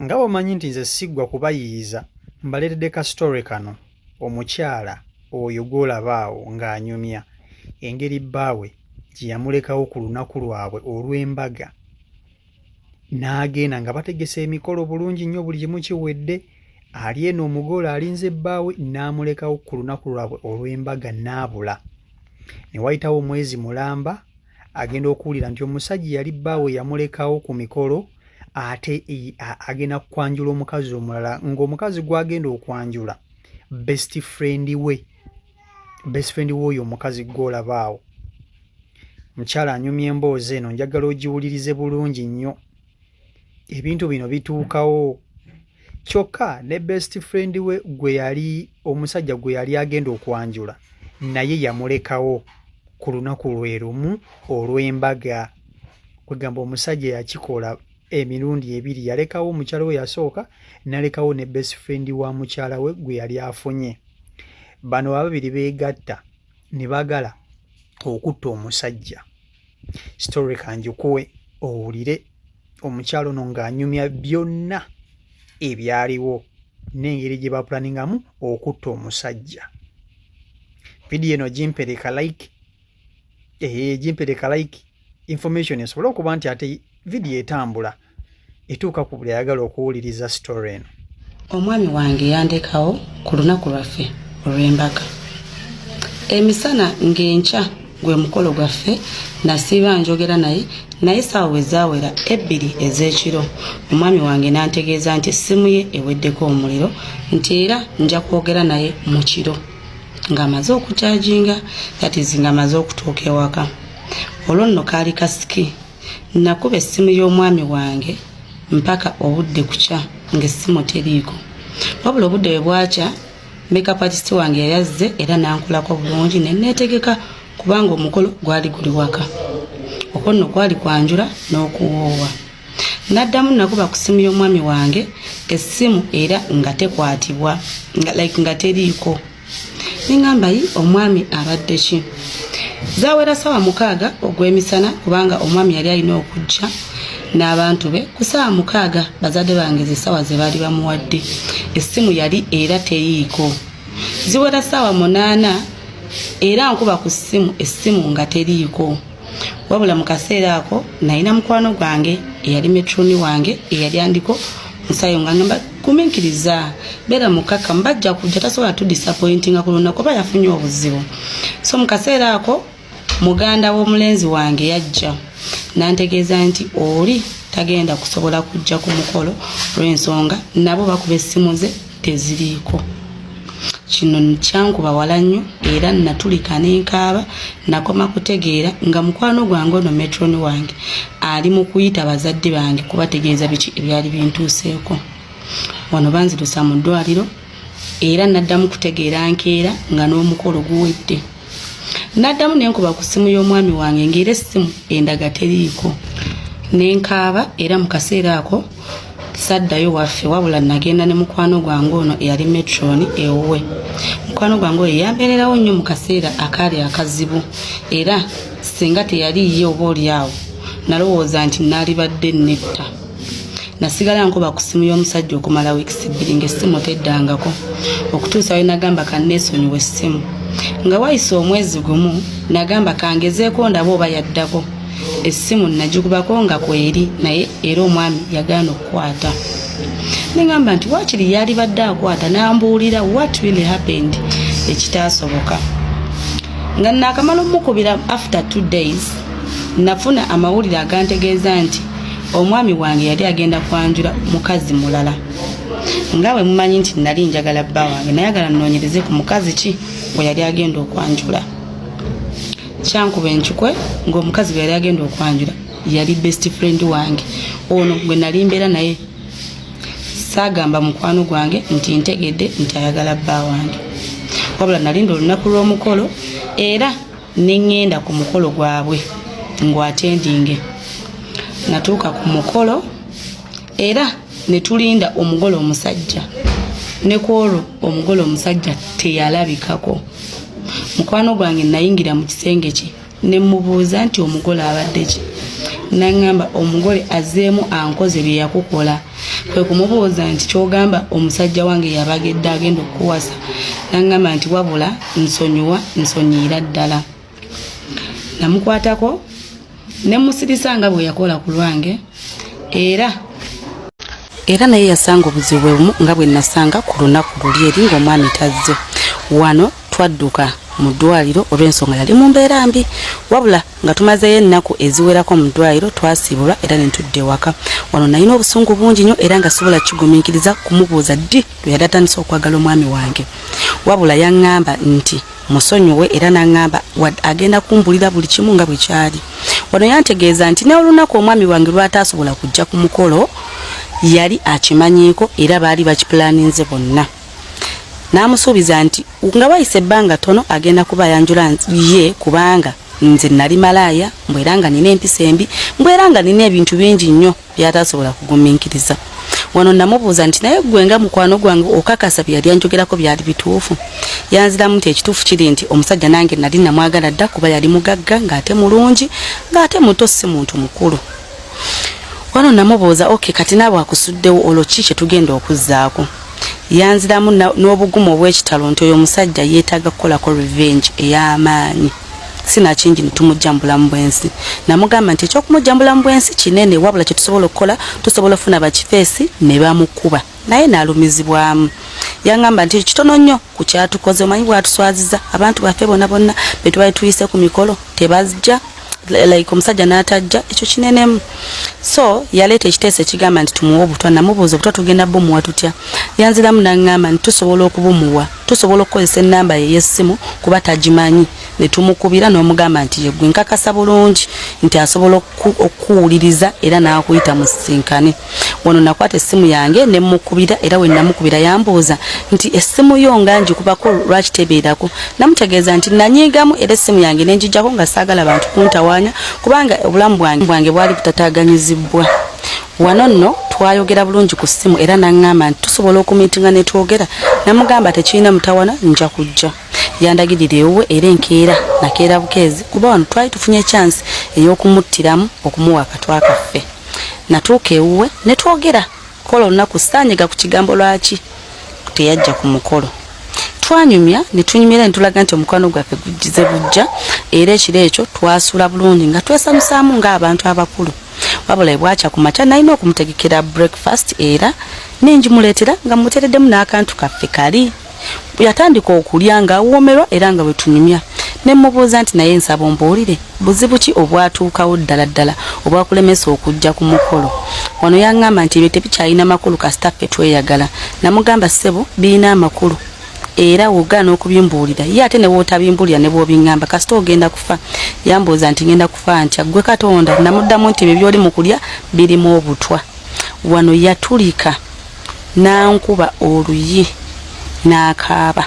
Nga bw'omanyi nti nze siggwa kubayiiyiza, mbaleetedde ka story kano, omukyala oyo gw'olaba awo ng'anyumya engeri bbaawe gye yamulekawo ku lunaku lwabwe olw'embaga n'agenda nga bategese emikolo bulungi nnyo buli kimu kiwedde, ali eno omugole alinze bbaawe n'amulekawo ku lunaku lwabwe olw'embaga n'abula. Ne wayitawo omwezi mulamba agenda okuwulira nti omusajja yali bbaawe yamulekawo ku mikolo ate agenda kwanjula omukazi omulala ng'omukazi gw'agenda okwanjula best friend we, best friend w'oyo omukazi gw'olaba awo. Mukyala anyumya emboozi eno njagala ogiwulirize bulungi nnyo. Ebintu bino bituukawo kyokka ne best friend we gwe yali omusajja gwe yali agenda okwanjula naye yamulekawo ku lunaku lwe lumu olw'embaga. Kwegamba omusajja yakikola emirundi ebiri, yalekawo omukyala we yasooka n'alekawo ne best friend wa mukyala we gwe yali afunye. Bano ababiri beegatta ne baagala okutta omusajja. Story kanjikuwe owulire omukyala ono ng'anyumya byonna ebyaliwo n'engeri gye bapulaningamu okutta omusajja. Vidiyo eno gimpereka like, gimpereka like information esobole okuba nti ate vidiyo etambula etuuka ku buli ayagala okuwuliriza story eno. Omwami wange yandekawo ku lunaku lwaffe olw'embaga. Emisana ng'enkya gwe mukolo gwaffe nasiiba njogera naye naye essaawa bwe zaawera ebbiri ez'ekiro omwami wange n'antegeeza nti essimu ye eweddeko omuliro nti era nja kwogera naye mu kiro ng'amaze okukyajinga, that is ng'amaze okutuuka ewaka. Olwo nno kaali kasiki. Nakuba essimu y'omwami wange mpaka obudde kukya ng'essimu teriiko. Wabula obudde bwe bwakya makeup artist wange yayazze era n'ankolako bulungi ne neetegeka kubanga omukolo gwali guli waka. Okwo nno kwali kwanjula n'okuwoowa. Naddamu nakuba ku ssimu y'omwami wange essimu era nga tekwatibwa nga like nga teriiko. Nengamba yi omwami abadde ki? Zaawera ssaawa 6 ogw'emisana kubanga omwami yali alina okujja n'abantu be ku ssaawa 6 bazadde bange ze ssaawa ze baali bamuwadde. Essimu yali era teriiko. Ziwera ssaawa 8 era nkuba ku ssimu essimu nga teriiko. Wabula mu kaseera ako nalina mukwano gwange eyali metroni wange eyali andiko musayo nga ngamba gumiikiriza beera mukakkamu bajja kujja tasobola tu disappointinga ku lunaku oba yafunye obuzibu. So mu kaseera ako muganda w'omulenzi wange yajja n'antegeeza nti oli tagenda kusobola kujja ku mukolo olw'ensonga nabo bakuba essimu ze teziriiko. Kino kyankuba wala nnyo era natulika ne nkaaba. Nakoma kutegeera nga mukwano gwange ono metroni wange ali mu kuyita bazadde bange kubategeeza biki ebyali bintuuseeko. Wano banzirusa mu ddwaliro era naddamu kutegeera nkeera nga n'omukolo guwedde. Naddamu ne nkuba ku ssimu y'omwami wange ng'era essimu endaga teriiko. Ne nkaaba era mu kaseera ako saddayo waffe wabula nagenda ne mukwano gwange ono eyali metroni ewuwe. Mukwano gwange oyo yambeererawo nnyo mu kaseera akaali akazibu era singa teyali ye oba oli awo nalowooza nti naalibadde netta. Nasigala nkuba ku ssimu y'omusajja okumala wiikisi bbiri ng'essimu teddangako okutuusa we nagamba kanneesonyiwe essimu. Nga wayise omwezi gumu nagamba kangezeeko ndabe oba yaddako. Essimu nagikubako nga kweri naye era omwami yagaana okukwata. Ne ngamba nti waakiri yalibadde akwata n'ambuulira what really happened ekitaasoboka. Nga naakamala omukubira after 2 days nafuna amawulire agantegeeza nti omwami wange yali agenda kwanjula mukazi mulala. Nga bwe mumanyi nti nali njagala bba wange nayagala nnoonyereze ku mukazi ki gwe yali agenda okwanjula. Kyankuba enkikwe ng'omukazi gwe yali agenda okwanjula yali best friend wange ono gwe nali mbeera naye. Saagamba mukwano gwange nti ntegedde nti ayagala bba wange, wabula nalinda olunaku lw'omukolo era ne ŋŋenda ku mukolo gwabwe ngwatendinge. Natuuka ku mukolo era ne tulinda omugole omusajja, ne ku olwo omugole omusajja teyalabikako. Mukwano gwange nayingira mu kisenge kye ne mmubuuza nti omugole abadde ki? N'aŋŋamba omugole azzeemu ankoze bye yakukola. Kwe kumubuuza nti ky'ogamba omusajja wange yabagedde agenda okukuwasa? N'aŋŋamba nti wabula nsonyiwa, nsonyiira ddala. Namukwatako ne musirisa nga bwe yakola ku lwange, era era naye yasanga obuzibu bwe bumu nga bwe nasanga ku lunaku luli eri ng'omwami tazze. Wano twadduka mu ddwaliro olw'ensonga yali mu mbeera mbi, wabula nga tumazeeyo ennaku eziwerako mu ddwaliro twasiibulwa era ne ntudda ewaka. Wano nalina obusungu bungi nnyo era nga sobola kigumiikiriza kumubuuza ddi lwe yali atandise okwagala omwami wange, wabula yaŋŋamba nti musonyiwe era n'aŋŋamba agenda kumbulira buli kimu nga bwe kyali. Wano yantegeeza nti n'olunaku omwami wange lw'ataasobola kujja ku mukolo yali akimanyiiko era baali bakipulaninze bonna. N'amusuubiza nti nga wayise ebbanga ttono agenda kuba ayanjula ye, kubanga nze nali malaaya, mbu era nga nina empisa embi, mbu era nga nina ebintu bingi nnyo by'ataasobola kugumiikiriza. Wano namubuuza nti naye ggwe nga mukwano gwange okakasa bye yali anjogerako byali bituufu? Yanziramu nti ekituufu kiri nti omusajja nange nali namwagala dda kuba yali mugagga ng'ate mulungi ng'ate muto, si muntu mukulu. Wano namubuuza okay, kati naawe akusuddewo olwo ki kye tugenda okuzzaako? Yanziramu n'obugumu obw'ekitalo nti oyo omusajja yeetaaga kukolako revenge ey'amaanyi, sinakindi ne tumujja mu bulamu bw'ensi. Namugamba nti ekyokumujja mu bulamu bw'ensi kinene, wabula kye tusobola okukola tusobola okufuna bakifeesi ne bamukuba naye n'alumizibwamu. Yangamba nti kitono nnyo ku kyatukoze, omanyi bwatuswaziza abantu baffe bonna bonna be tubali tuyise ku mikolo tebajja, like omusajja n'atajja, ekyo kinenemu. So yaleeta ekiteeso ekigamba nti tumuwe obutwa. Namubuuza obutwa tugenda bumuwa tutya? Yanziramu n'aŋŋamba nti tusobola okubumuwa, tusobola okukozesa ennamba ye ey'essimu kuba tagimanyi, ne tumukubira n'omugamba nti yeggwe nkakasa bulungi nti asobola okukuwuliriza era n'akuyita musisinkane. Wano nakwata essimu yange ne mmukubira, era we namukubira yambuuza nti essimu yo nga ngikubako lwaki tebeerako? Namutegeeza nti nanyiigamu era essimu yange ne ngiggyako nga saagala bantu kuntawaanya kubanga obulamu bwange bwali butataaganyizibwa. Wano nno twayogera bulungi ku ssimu era n'aŋŋamba nti tusobola okumiitinga ne twogera. Namugamba tekirina mutawana, nja kujja. Yandagirira ewuwe era enkeera nakeera bukeezi kuba wano twali tufunye chance ey'okumuttiramu okumuwa akatwa kaffe. Natuuka ewuwe ne twogera kola olunaku, saanyega ku kigambo lwaki teyajja ku mukolo. Twanyumya ne tunyumira ne tulaga nti omukwano gwaffe gujjize bujja, era ekiro ekyo twasula bulungi nga twesanyusaamu ng'abantu abakulu. Wabula bwakya ku makya nalina okumutegekera breakfast era ne ngimuleetera nga mmuteereddemu n'akantu kaffe kali. Yatandika okulya ng'awoomerwa era nga bwe tunyumya. Ne mmubuuza nti naye nsaba ombuulire buzibu ki obwatuukawo ddala ddala obwakulemesa okujja ku mukolo? Wano yang'amba nti ebyo tebikyalina makulu kasita ffe tweyagala. Namugamba ssebo birina amakulu era wogaana okubimbuulira ye ate ne w'otabimbuulira ne bw'obing'amba kasita ogenda kufa. Yambuuza nti ngenda kufa ntya ggwe Katonda? Namuddamu nti ebyo by'oli mu kulya birimu obutwa. Wano yatulika n'ankuba oluyi n'akaaba.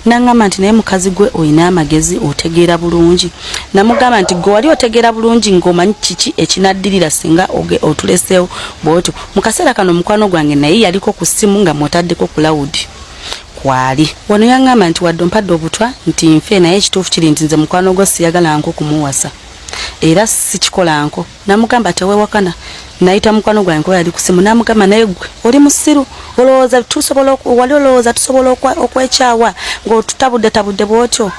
N'aŋŋamba nti naye mukazi gwe olina amagezi, otegeera bulungi. Namugamba nti gwe wali otegeera bulungi ng'omanyi kiki ekinaddirira singa otuleseewo bw'otyo. Mu kaseera kano mukwano gwange naye yaliko ku ssimu nga mw'otaddeko ku lawudi kwali. Wano yaŋŋamba nti wadde ompadde obutwa nti nfe, naye ekituufu kiri nti nze mukwano gwo siyagala nko kumuwasa era sikikola nko. Namugamba tewewakana. Nayita mukwano gwange kuba yali ku ssimu, namugamba naye gwe oli musiru, olowooza tusobola wali olowooza tusobola okwekyawa ng'otutabudde tabudde bw'otyo?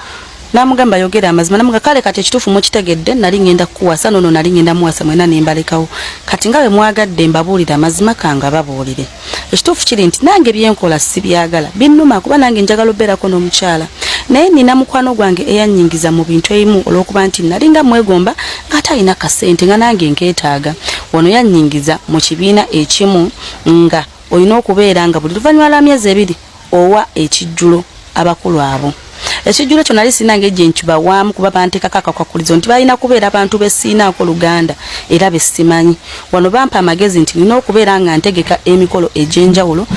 Namugamba yogera amazima. Namugamba kale kati ekituufu mukitegedde, nali ngenda kukuwasa nono nali ngenda muwasa mwena ne mbalekawo. Kati nga bwe mwagadde mbabuulire amazima, kange babuulire. Ekituufu kiri nti nange byenkola sibyagala, binnuma kuba nange njagala obeerako n'omukyala, naye nina mukwano gwange eyannyingiza mu bintu ebimu olw'okuba nti nalinga mwegomba ng'ate alina kasente nga nange nkeetaaga. Wano yannyingiza mu kibiina ekimu nga olina okubeera nga buli luvannyuma lwa myezi ebiri owa ekijjulo abakulu abo. Ekijjulo ekyo nali sirina ngeri gye nkibawaamu kuba banteekako akakwakulizo nti balina kubeera bantu be sirinaako luganda era be simanyi. Wano bampa amagezi nti nina okubeera nga ntegeka emikolo egy'enjawulo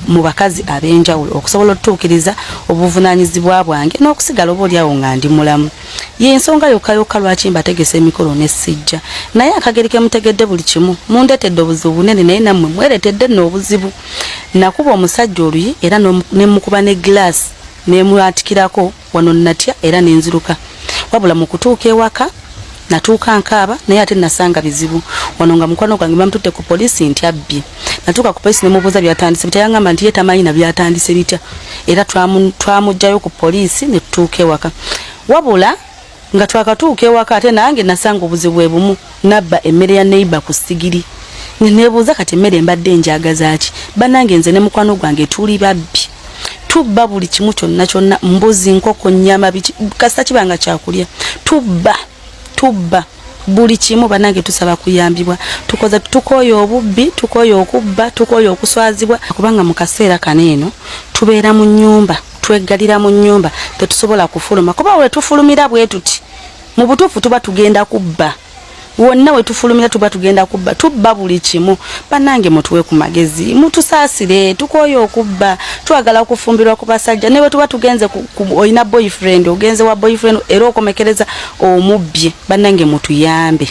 mu bakazi ab'enjawulo okusobola okutuukiriza obuvunaanyizibwa bwange n'okusigala oba olyawo nga ndi mulamu. Y'ensonga yokka yokka lwaki mbategesa emikolo ne sijja. Naye akageri ke mutegedde buli kimu mundeetedde obuzibu bunene, naye nammwe mwereetedde nno obuzibu. Nakuba omusajja oluyi era ne mmukuba ne gilaasi n'emwatikirako. Wano natya era ne nziruka. Wabula mu kutuuka ewaka natuuka nkaaba naye ate nasanga bizibu. Wano nga mukwano gwange bamututte ku poliisi nti abbye. Natuuka ku poliisi ne mubuuza byatandise bitya, yangamba nti ye tamanyi na byatandise bitya, era twamuggyayo ku poliisi ne tutuuka ewaka. Wabula nga twakatuuka ewaka ate nange nasanga obuzibu bwe bumu, nabba emmere ya neighbor ku ssigiri. Ne neebuuza kati emmere mbadde njagaza ki? Bannange, nze ne mukwano gwange tuli babbi, tubba buli kimu kyonna kyonna, mbuzi, nkoko, nnyama, biki, kasita kiba nga kyakulya tubba, tubba buli kimu. Bannange, tusaba kuyambibwa. Tukoze, tukooye obubbi, tukooye okubba, tukooye okuswazibwa, kubanga mu kaseera kano eno tubeera mu nnyumba, tweggalira mu nnyumba, tetusobola kufuluma, kuba we tufulumira bwe tuti mu butuufu tuba tugenda kubba. Wonna we tufulumira tuba tugenda kubba, tubba buli kimu. Bannange, mutuwe ku magezi, mutusaasire, tukooye okubba, twagala okufumbirwa ku basajja. Ne bwe tuba tugenze olina boyfriend, ogenze wa boyfriend era okomekereza omubbye. Bannange, mutuyambe.